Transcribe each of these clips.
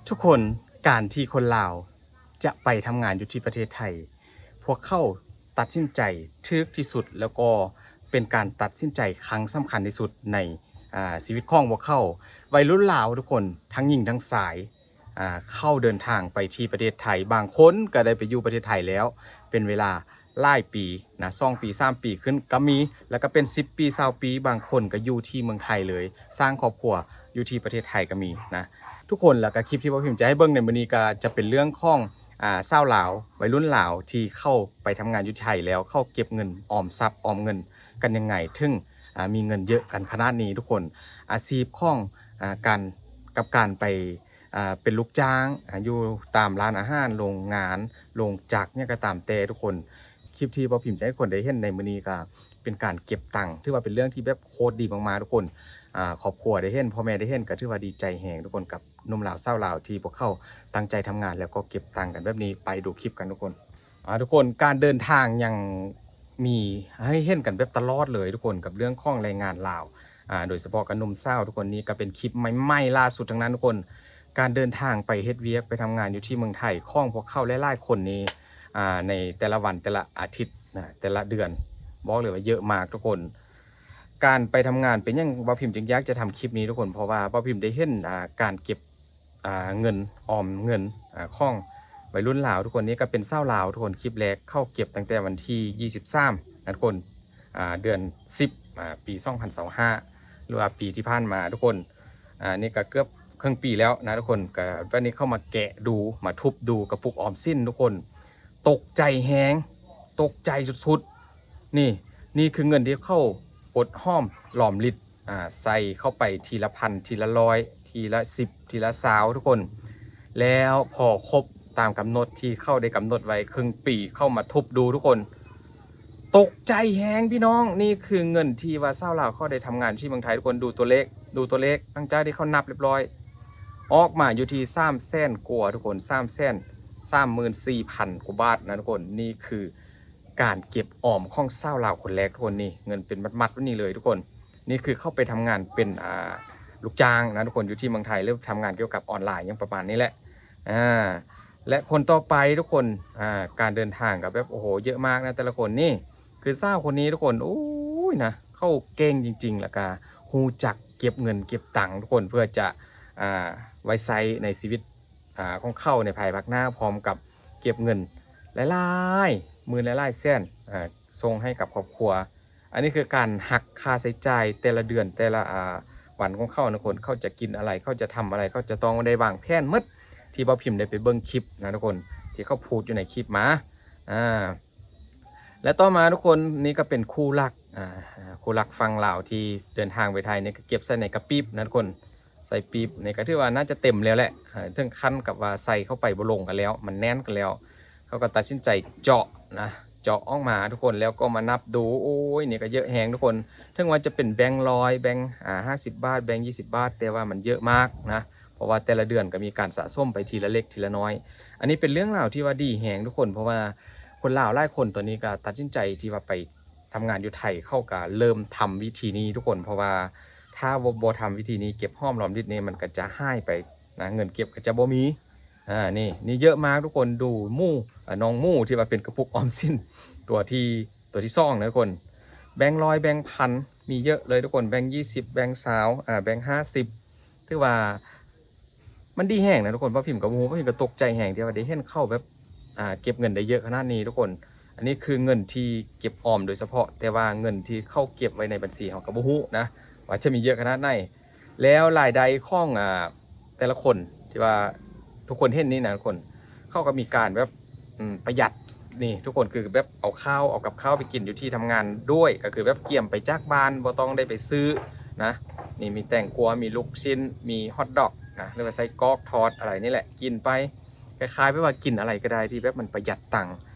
ທຸກຄົນ, ການທີ່ຄົນລາວຈະໄປທຳງານຢູ່ທີ່ປະເທດໄທ, ພວກເຂົາຕັດສິນໃຈຖືກທີ່ສຸດ ແລ້ວກໍເປັນການຕັດສິນໃຈຄັ້ງສຳຄັນທີ່ສຸດໃນ ອາ ຊີວິດຂອງພວກເຂົາ. ໄວລຸ້ນລາວທຸກຄົນ, ທັງຍິງທັງຊາຍ, ອາ ເຂົາເດີນທາງໄປທີ່ປະເທດໄທ, ບາງຄົນກໍໄດ້ໄປຢູ່ປະເທດໄທແລ້ວ ເປັນເວລາ ຫຼາຍປີນະ, ສອງປີ ສາມປີຂຶ້ນກໍມີ, ແລ້ວກໍເປັນສິບປີ ຊາວປີ, ບາງຄົນກໍຢູ່ທີ່ເມືອງໄທເລີຍ, ສ້າງຄອບຄົວຢູ່ທີ່ປະເທດໄທກໍມີນະ ທຸກຄົນ. ແລ້ວກໍຄລິບທີ່ບ່າວພິມຈະໃຫ້ເບິ່ງໃນມື້ນີ້ ກໍຈະເປັນເລື່ອງຂອງ ອາ ຊາວລາວ, ໄວລຸ້ນລາວທີ່ເຂົ້າໄປທຳງານຢູ່ໄທແລ້ວ ເຂົາເກັບເງິນ, ອອມຊັບ, ອອມເງິນກັນຍັງໄງ ເຖິງ ອາ ມີເງິນເຍາະກັນຂະໜາດນີ້ທຸກຄົນ. ອາຊີບຂອງ ອາ ການ ກັບການໄປ ອາ ເປັນລູກຈ້າງ ອາ ຢູ່ຕາມຮ້ານອາຫານ, ໂຮງງານ, ໂຮງຈັກ ຫຍັງກໍຕາມແຕ່ທຸກຄົນ. ຄລິບທີ່ບ່າວພິມຈະໃຫ້ທຸກຄົນໄດ້ເຫັນໃນມື້ນີ້ ກໍເປັນການເກັບຕັງ, ຖືວ່າເປັນເລື່ອງທີ່ແບບໂຄດດີມາກໆທຸກຄົນ. ອາ ຄອບຄົວໄດ້ເຫັນ, ພໍ່ແມ່ໄດ້ເຫັນ ກໍຖືວ່າດີໃຈແຮງທຸກຄົນ ກັບໜຸ່ມລາວສາວລາວທີ່ພວກເຂົາຕັ້ງໃຈທຳງານ ແລ້ວກໍເກັບຕັງກັນແບບນີ້. ໄປດູຄລິບກັນທຸກຄົນ. ອາ ທຸກຄົນ, ການເດີນທາງຍັງມີໃຫ້ເຫັນກັນແບບຕະຫຼອດເລີຍທຸກຄົນ ກັບເລື່ອງຂອງແຮງງານລາວ, ອາ ໂດຍສະເພາະກັບໜຸ່ມສາວທຸກຄົນ. ນີ້ກໍເປັນຄລິບໃໝ່ໆລ່າສຸດທັງນັ້ນທຸກຄົນ. ການເດີນທາງໄປເຮັດວຽກ, ໄປທຳງານຢູ່ທີ່ເມືອງໄທຂອງພວກເຂົາຫຼາຍໆຄົນນີ້, ອາ ໃນແຕ່ລະວັນ, ແຕ່ລະອາທິດນະ, ແຕ່ລະເດືອນ, ບອກເລີຍວ່າເຍາະມາກທຸກຄົນ. ການໄປທຳງານ, ເປັນຫຍັງບ່າວພິມຈຶ່ງຢາກຈະທຳຄລິບນີ້ທຸກຄົນ? ເພາະວ່າບ່າວພິມໄດ້ເຫັນ ອາ ການເກັບ ອາ ເງິນ, ອອມເງິນ ອາ ຂອງໄວລຸ້ນລາວທຸກຄົນ. ນີ້ກໍເປັນຊາວລາວທຸກຄົນ, ຄລິບແລກເຂົາເກັບຕັ້ງແຕ່ວັນທີຊາວສາມນະທຸກຄົນ, ອາ ເດືອນສິບ ອາ ປີສອງພັນຊາວຫ້າ ຫຼືວ່າປີທີ່ຜ່ານມາທຸກຄົນ. ອາ ນີ້ກໍເກືອບເຄິ່ງປີແລ້ວນະທຸກຄົນ. ກໍບັດນີ້ເຂົ້າມາແກະດູ, ມາທຸບດູກະປຸກອອມສິນທຸກຄົນ, ຕົກໃຈແຮງ, ຕົກໃຈສຸດໆ. ນີ້, ນີ້ຄືເງິນທີ່ເຂົາອົດຫອມຫຼອມລິດ ອາ ໃສ່ເຂົ້າໄປທີລະພັນ, ທີລະຮ້ອຍ, ທີລະສິບ, ທີລະຊາວທຸກຄົນ. ແລ້ວພໍຄົບຕາມກຳນົດທີ່ເຂົາໄດ້ກຳນົດໄວ້ເຄິ່ງປີ, ເຂົ້າມາທຸບດູທຸກຄົນ, ຕົກໃຈແຮງພີ່ນ້ອງ. ນີ້ຄືເງິນທີ່ວ່າຊາວລາວເຂົາໄດ້ທຳງານທີ່ເມືອງໄທທຸກຄົນ. ດູຕົວເລກ, ດູຕົວເລກ, ຫຼັງຈາກທີ່ເຂົານັບຮຽບຮ້ອຍ, ອອກມາຢູ່ທີ່ສາມແສນກວ່າທຸກຄົນ, ສາມແສນສາມໝື່ນສີ່ພັນກວ່າບາດນະທຸກຄົນ. ນີ້ຄື ການເກັບອອມຂອງຊາວລາວຄົນແລກທຸກຄົນ. ນີ້ເງິນເປັນມັດໆແບບນີ້ເລີຍທຸກຄົນ. ນີ້ຄືເຂົາໄປທຳງານເປັນ ອາ ລູກຈ້າງນະທຸກຄົນ, ຢູ່ທີ່ເມືອງໄທ ຫຼືທຳງານກ່ຽວກັບອອນລາຍຫຍັງປະມານນີ້ແຫຼະ. ອາ ແລະຄົນຕໍ່ໄປທຸກຄົນ, ອາ ການເດີນທາງກໍແບບ ໂອ້ໂຫ ເຍາະມາກນະແຕ່ລະຄົນ. ນີ້ຄືສາວຄົນນີ້ທຸກຄົນ, ໂອ້ຍນະ, ເຂົາເກັ່ງຈິງໆ ແລ້ວກໍຮູ້ຈັກເກັບເງິນເກັບຕັງທຸກຄົນ ເພື່ອຈະ ອາ ໄວ້ໃຊ້ໃນຊີວິດ ອາ ຂອງເຂົາໃນພາຍພາກໜ້າ ພ້ອມກັບເກັບເງິນຫຼາຍໆໝື່ນ ຫຼາຍໆແສນ ອາ ສົ່ງໃຫ້ກັບຄອບຄົວ. ອັນນີ້ຄືການຫັກຄ່າໃຊ້ຈ່າຍແຕ່ລະເດືອນ ແຕ່ລະ ອາ ວັນຂອງເຂົານະທຸກຄົນ. ເຂົາຈະກິນອະໄລ, ເຂົາຈະທຳອະໄລ, ເຂົາຈະຕ້ອງໄດ້ວາງແຜນໝົດ ທີ່ບ່າວພິມໄດ້ໄປເບິ່ງຄລິບນະທຸກຄົນ ທີ່ເຂົາໂພສຢູ່ໃນຄລິບມາ. ອາ ແລະຕໍ່ມາທຸກຄົນ, ນີ້ກໍເປັນຄູ່ລັກ, ອາ ຄູ່ລັກຝັ່ງລາວທີ່ເດີນທາງໄປໄທນີ້ ກໍເກັບໃສ່ໃນກະປີບນະທຸກຄົນ. ໃສ່ປີບນີ້ກໍຖືວ່າໜ້າຈະເຕັມແລ້ວແຫຼະ, ເຖິງຂັ້ນກັບວ່າໃສ່ເຂົ້າໄປບໍ່ລົງກັນແລ້ວ, ມັນແໜ້ນກັນແລ້ວ. ເຂົາກໍຕັດສິນໃຈເຈາະນະ, ເຈາະອອກມາທຸກຄົນ, ແລ້ວກໍມານັບດູ. ໂອ້ຍ ນີ້ກໍເຍາະແຮງທຸກຄົນ. ເຖິງວ່າຈະເປັນແບງຮ້ອຍ, ແບງ ອາ ຫ້າສິບບາດ, ແບງຊາວບາດ, ແຕ່ວ່າມັນເຍາະມາກນະ, ເພາະວ່າແຕ່ລະເດືອນກໍມີການສະສົມໄປທີລະເລັກທີລະນ້ອຍ. ອັນນີ້ເປັນເລື່ອງລາວທີ່ວ່າດີແຮງທຸກຄົນ, ເພາະວ່າຄົນລາວຫຼາຍຄົນຕອນນີ້ກໍຕັດສິນໃຈທີ່ວ່າໄປ ທຳງານຢູ່ໄທ ເຂົາກໍເລີ່ມທຳວິທີນີ້ທຸກຄົນ, ເພາະວ່າຖ້າບໍ່ ບໍ່ທຳວິທີນີ້ ເກັບຫອມລອມລິດນີ້ ມັນກໍຈະຫາຍໄປນະ, ເງິນເກັບກໍຈະບໍ່ມີ. ອາ ນີ້ ນີ້ເຍາະມາກທຸກຄົນ. ດູໝູ, ອາ ນ້ອງໝູທີ່ວ່າເປັນກະປຸກອອມສິນ ຕົວທີ່ ຕົວທີ່ສອງນະທຸກຄົນ. ແບງຮ້ອຍ ແບງພັນ ມີເຍາະເລີຍທຸກຄົນ, ແບງຊາວ ອາ ແບງຊາວ ອາ ແບງຫ້າສິບ ຖືວ່າ ມັນດີແຮງນະທຸກຄົນ. ບ່າວພິມກໍບໍ່ຮູ້, ບ່າວພິມກໍຕົກໃຈແຮງທີ່ວ່າໄດ້ເຫັນເຂົາແບບ ອາ ເກັບເງິນໄດ້ເຍອະຂະໜາດນີ້ທຸກຄົນ. ອັນນີ້ຄືເງິນທີ່ເກັບອອມໂດຍສະເພາະ, ແຕ່ວ່າເງິນທີ່ເຂົາເກັບໄວ້ໃນບັນຊີເຮົາກໍບໍ່ຮູ້ນະ ວ່າຈະມີເຍອະຂະໜາດໃດ. ແລ້ວລາຍໄດ້ຂອງ ອາ ແຕ່ລະຄົນທີ່ວ່າທຸກຄົນເຫັນນີ້ນະທຸກຄົນ, ເຂົາກໍມີການແບບ ອາ ປະຢັດ. ນີ້ທຸກຄົນ ຄືແບບເອົາຂ້າວ ເອົາກັບຂ້າວໄປກິນຢູ່ທີ່ທຳງານດ້ວຍ, ກໍຄືແບບກຽມໄປຈາກບ້ານ ບໍ່ຕ້ອງໄດ້ໄປຊື້ນະ. ນີ້ມີແຕງກວາ ມີລູກຊິ້ນ ມີຮອດດອກນະ ຫຼືວ່າໄສ້ກອກທອດອະໄລນີ້ແຫຼະ ກິນໄປ, ຄ້າຍໆແບບວ່າກິນອະໄລກໍໄດ້ທີ່ແບບມັນປະຢັດຕັງ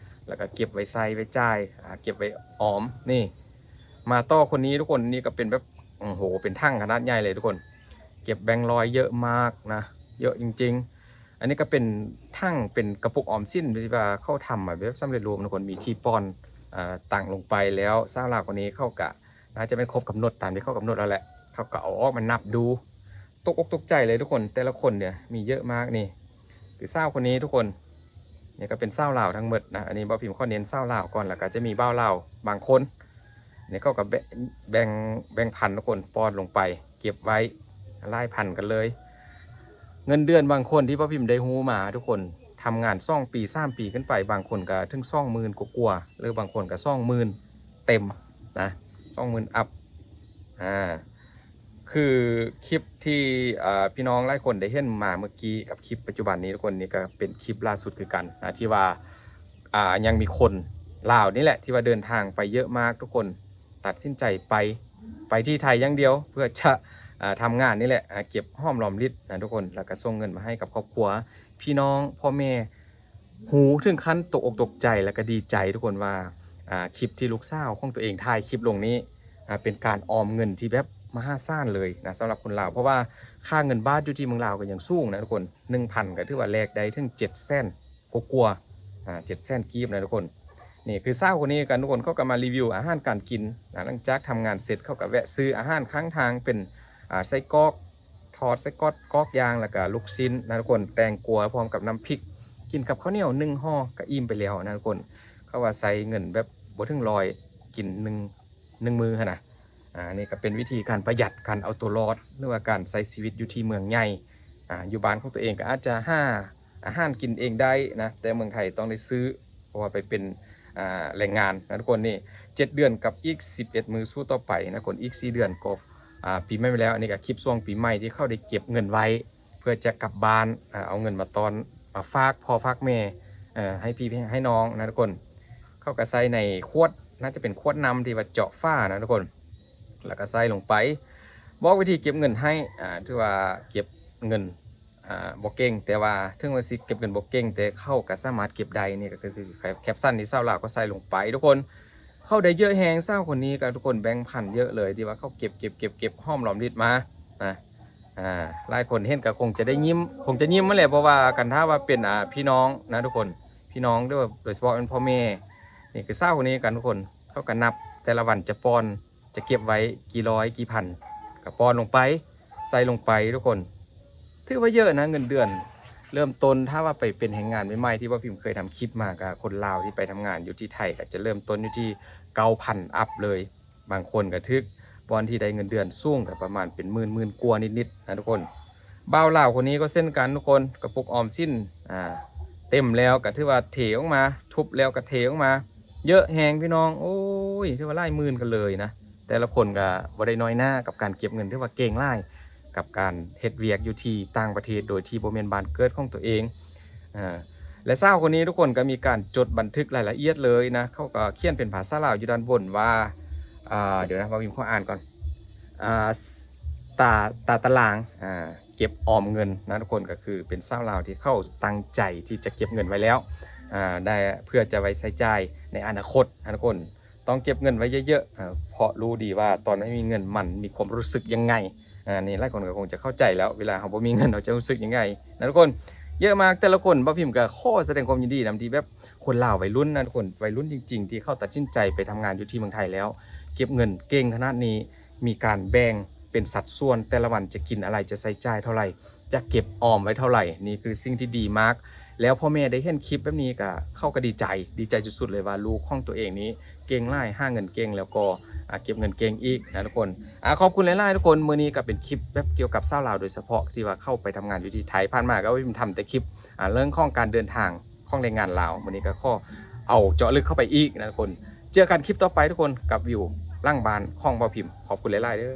ແລ້ວກໍເກັບໄວ້ໃຊ້ໄວ້ຈ່າຍ ອາ ເກັບໄວ້ອອມ. ນີ້ ມາຕໍ່ຄົນນີ້ທຸກຄົນ, ນີ້ກໍເປັນແບບ ໂອ້ໂຫ ເປັນຖັງຂະໜາດໃຫຍ່ເລີຍທຸກຄົນ. ເກັບແບງຮ້ອຍເຍອະມາກນະ, ເຍອະຈິງໆ. ອັນນີ້ກໍເປັນຖັງ ເປັນກະປຸກອອມສິນທີ່ວ່າເຂົາທຳມາແບບສຳເລັດຮູບນະທຸກຄົນ, ມີທີ່ປ່ອນ ອາ ຕັງລົງໄປແລ້ວ. ຊາວລາວຄົນນີ້ເຂົາກະໜ້າຈະແມ່ນຄົບກຳນົດຕາມທີ່ເຂົາກຳນົດແລ້ວແຫຼະ, ເຂົາກໍເອົາອອກມານັບດູ. ຕົກອົກຕົກໃຈເລີຍທຸກຄົນ, ແຕ່ລະຄົນເນຍມີເຍອະມາກ. ນີ້ ຄືສາວຄົນນີ້ທຸກຄົນ ນີ້ກໍເປັນສາວລາວທັງໝົດນະ. ອັນນີ້ບ່າວພິມຂໍເນັ້ນສາວລາວກ່ອນ ແລ້ວກໍຈະມີບ່າວລາວບາງຄົນ ນີ້ເຂົາກໍແບ່ງ ແບ່ງ ແບ່ງພັນທຸກຄົນ ປ້ອນລົງໄປ ເກັບໄວ້ຫຼາຍພັນກັນເລີຍ. ເງິນເດືອນບາງຄົນທີ່ບ່າວພິມໄດ້ຮູ້ມາທຸກຄົນ ທຳງານສອງປີ ສາມປີຂຶ້ນໄປ ບາງຄົນກໍເຖິງສອງໝື່ນກວ່າໆ ຫຼືບາງຄົນກໍສອງໝື່ນເຕັມນະ ສອງໝື່ນອັບ ອ່າ ຄືຄລິບທີ່ ອ່າ ພີ່ນ້ອງຫຼາຍຄົນໄດ້ເຫັນມາເມື່ອກີ້ກັບຄລິບປັດຈຸບັນນີ້ທຸກຄົນ ນີ້ກໍເປັນຄລິບລ່າສຸດຄືກັນນະ ທີ່ວ່າ ອ່າ ຍັງມີຄົນລາວນີ້ແຫຼະ ທີ່ວ່າເດີນທາງໄປເຍອະມາກທຸກຄົນ ຕັດສິນໃຈໄປ ໄປທີ່ໄທຢ່າງດຽວ ເພື່ອຈະ ອ່າ ທຳງານນີ້ແຫຼະ ອ່າ ເກັບຫອມລອມລິດນະທຸກຄົນ ແລ້ວກໍສົ່ງເງິນມາໃຫ້ກັບຄອບຄົວ ພີ່ນ້ອງ ພໍ່ແມ່ ຮູ້ເຖິງຂັ້ນຕົກອົກຕົກໃຈ ແລ້ວກໍດີໃຈທຸກຄົນວ່າ ອ່າ ຄລິບທີ່ລູກສາວຂອງຕົວເອງຖ່າຍຄລິບລົງນີ້ ອ່າ ເປັນການອອມເງິນທີ່ແບບມະຫາສານເລີຍນະ ສຳລັບຄົນລາວ ເພາະວ່າຄ່າເງິນບາດຢູ່ທີ່ເມືອງລາວກໍຍັງສູງນະທຸກຄົນ ໜຶ່ງພັນກໍຖືວ່າແລກໄດ້ເຖິງເຈັດແສນກວ່າໆ ອ່າ ເຈັດແສນກີບນະທຸກຄົນ. ນີ້ຄືສາວຄົນນີ້ກັນທຸກຄົນ ເຂົາກໍມາຣີວິວອາຫານການກິນນະ ຫຼັງຈາກທຳງານເສັດ ເຂົາກໍແວະຊື້ອາຫານຂ້າງທາງ ເປັນ ອ່າ ໄສ້ກອກ ທອດ ໄສ້ກອກ ກອກຢ່າງ ແລ້ວກະລູກຊີ້ນນະທຸກຄົນ ແຕງກວາ ພ້ອມກັບນ້ຳພິກ ກິນກັບເຂົ້າໜຽວໜຶ່ງຫໍ່ກໍອີ່ມໄປແລ້ວນະທຸກຄົນ. ເຂົາວ່າໃຊ້ເງິນແບບບໍ່ເຖິງຮ້ອຍ ກິນໜຶ່ງ ໜຶ່ງມື້ຫັ້ນນະ. ອ່າ ອັນນີ້ກໍເປັນວິທີການປະຢັດ ການເອົາຕົວລອດ ຫຼືວ່າການໃຊ້ຊີວິດຢູ່ທີ່ເມືອງໃຫຍ່. ອ່າ ຢູ່ບ້ານຂອງຕົວເອງກໍອາດຈະຫາອາຫານກິນເອງໄດ້ນະ ແຕ່ເມືອງໄທຕ້ອງໄດ້ຊື້ ເພາະວ່າໄປເປັນ ອ່າ ແຮງງານນະທຸກຄົນ. ນີ້ເຈັດເດືອນກັບອີກສິບເອັດມື້ສູ້ຕໍ່ໄປນະທຸກຄົນ ອີກສີ່ເດືອນກໍ ອ່າ ປີໃໝ່ມາແລ້ວ. ອັນນີ້ກໍຄລິບຊ່ວງປີໃໝ່ທີ່ເຂົາໄດ້ເກັບເງິນໄວ້ ເພື່ອຈະກັບບ້ານ ເອົາເງິນມາຕ້ອນ ມາຝາກພໍ່ຝາກແມ່ ເອີ ໃຫ້ພີ່ໃຫ້ນ້ອງນະທຸກຄົນ. ເຂົາກໍໃສ່ໃນຂວດ ໜ້າຈະເປັນຂວດນ້ຳທີ່ວ່າເຈາະຝານະທຸກຄົນ ແລ້ວກໍໃສ່ລົງໄປ. ບອກວິທີເກັບເງິນໃຫ້ ອ່າ ຖືວ່າເກັບເງິນ ອ່າ ບໍ່ເກັ່ງ ແຕ່ວ່າເຖິງວ່າຊິເກັບເງິນບໍ່ເກັ່ງ ແຕ່ເຂົາກໍສາມາດເກັບໄດ້. ນີ້ກໍຄືແຄບຊັນທີ່ສາວລາວກໍໃສ່ລົງໄປທຸກຄົນ. ເຂົາໄດ້ເຍອະແຮງ ສາວຄົນນີ້ກໍທຸກຄົນແບ່ງພັນເຍອະເລີຍ ທີ່ວ່າເຂົາເກັບ ເກັບ ເກັບ ເກັບຫອມລອມລິດມານະ. ອ່າ ຫຼາຍຄົນເຫັນກໍຄົງຈະໄດ້ຍິ້ມ ຄົງຈະຍິ້ມຫັ້ນແຫຼະ ເພາະວ່າຄັນຖ້າວ່າເປັນ ອ່າ ພີ່ນ້ອງນະທຸກຄົນ ພີ່ນ້ອງ ໂດຍ ໂດຍສະເພາະແມ່ນພໍ່ແມ່. ນີ້ຄືສາວຄົນນີ້ກັນທຸກຄົນ ເຂົາກໍນັບແຕ່ລະວັນຈະປ່ອນ ຈະເກັບໄວ້ກີ່ຮ້ອຍກີ່ພັນ ກໍປ້ອນລົງໄປ ໃສ່ລົງໄປທຸກຄົນ. ຖືວ່າເຍອະນະ ເງິນເດືອນເລີ່ມຕົ້ນ ຖ້າວ່າໄປເປັນແຮງງານໃໝ່ໆ ທີ່ວ່າພິມເຄີຍທຳຄລິບມາ ກໍຄົນລາວທີ່ໄປທຳງານຢູ່ທີ່ໄທ ກໍຈະເລີ່ມຕົ້ນຢູ່ທີ່ເກົ້າພັນອັບເລີຍ. ບາງຄົນກໍຖືກ ບ່ອນທີ່ໄດ້ເງິນເດືອນສູງ ກໍປະມານເປັນໝື່ນ ໝື່ນກວ່ານິດໆ ນະທຸກຄົນ. ບ່າວລາວຄົນນີ້ກໍເຊັ່ນກັນທຸກຄົນ ກະປຸກອອມສິນ ອ່າ ເຕັມແລ້ວກໍຖືວ່າເທອອກມາ ທຸບແລ້ວກໍເທອອກມາ ເຍອະແຮງພີ່ນ້ອງ. ໂອ້ຍ ຖືວ່າຫຼາຍໝື່ນກັນເລີຍນະ. ແຕ່ລະຄົນກໍບໍ່ໄດ້ນ້ອຍໜ້າກັບການເກັບເງິນ ຖືວ່າເກັ່ງຫຼາຍ ກັບການເຮັດວຽກຢູ່ທີ່ຕ່າງປະເທດ ໂດຍທີ່ບໍ່ແມ່ນບ້ານເກີດຂອງຕົວເອງ. ເອີ ແລະ ສາວຄົນນີ້ທຸກຄົນກໍມີການຈົດບັນທຶກລາຍລະອຽດເລີຍນະ. ເຂົາກໍຂຽນເປັນພາສາລາວຢູ່ດ້ານບົນວ່າ ອ່າ ດຽວນະ ບ່າວພິມຂໍອ່ານກ່ອນ ອ່າ ຕາ ຕາຕະລາງ ອ່າ ເກັບອອມເງິນນະທຸກຄົນ. ກໍຄືເປັນສາວລາວທີ່ເຂົາຕັ້ງໃຈທີ່ຈະເກັບເງິນໄວ້ແລ້ວ ອ່າ ໄດ້ ເພື່ອຈະໄວ້ໃຊ້ຈ່າຍໃນອະນາຄົດນະທຸກຄົນ. ຕ້ອງເກັບເງິນໄວ້ເຍອະໆ ເອີ ເພາະຮູ້ດີວ່າຕອນໄມ່ມີເງິນມັນມີຄວາມຮູ້ສຶກຍັງໄງ. ອ່າ ນີ້ຫຼາຍຄົນກໍຄົງຈະເຂົ້າໃຈແລ້ວ ເວລາເຮົາບໍ່ມີເງິນເຮົາຈະຮູ້ສຶກຍັງໄງນະທຸກຄົນ. ເຍອະມາກ ແຕ່ລະຄົນ ບ່າວພິມກໍຂໍສະແດງຄວາມຍິນດີນຳ ທີ່ແບບຄົນລາວໄວລຸ້ນນະທຸກຄົນ ໄວລຸ້ນຈິງໆ ທີ່ເຂົາຕັດສິນໃຈໄປທຳງານຢູ່ທີ່ເມືອງໄທແລ້ວ ເກັບເງິນເກັ່ງຂະໜາດນີ້ ມີການແບ່ງເປັນສັດສ່ວນ ແຕ່ລະວັນຈະກິນອະໄລ ຈະໃຊ້ຈ່າຍເທົ່າໃດ ຈະເກັບອອມໄວ້ເທົ່າໃດ. ນີ້ຄືສິ່ງທີ່ດີມາກ ແລ້ວພໍ່ແມ່ໄດ້ເຫັນຄລິບແບບນີ້ກໍ ເຂົາກໍດີໃຈ ດີໃຈສຸດໆເລີຍວ່າລູກຂອງຕົວເອງນີ້ເກັ່ງຫຼາຍ ຫາເງິນເກັ່ງ ແລ້ວກໍ ອ່າ ເກັບເງິນເກັ່ງອີກນະທຸກຄົນ. ອ່າ ຂອບຄຸນຫຼາຍໆທຸກຄົນ. ມື້ນີ້ກໍເປັນຄລິບແບບກ່ຽວກັບສາວລາວໂດຍສະເພາະ ທີ່ວ່າເຂົາໄປທຳງານຢູ່ທີ່ໄທ. ຜ່ານມາກໍເຮົາທຳແຕ່ຄລິບ ອ່າ ເລື່ອງຂອງການເດີນທາງຂອງແຮງງານລາວ. ມື້ນີ້ກໍຂໍເອົາເຈາະເລິກເຂົ້າໄປອີກນະທຸກຄົນ. ເຈີກັນຄລິບຕໍ່ໄປທຸກຄົນ ກັບວິວຫຼັງບ້ານຂອງບ່າວພິມ. ຂອບຄຸນຫຼາຍໆເດີ້.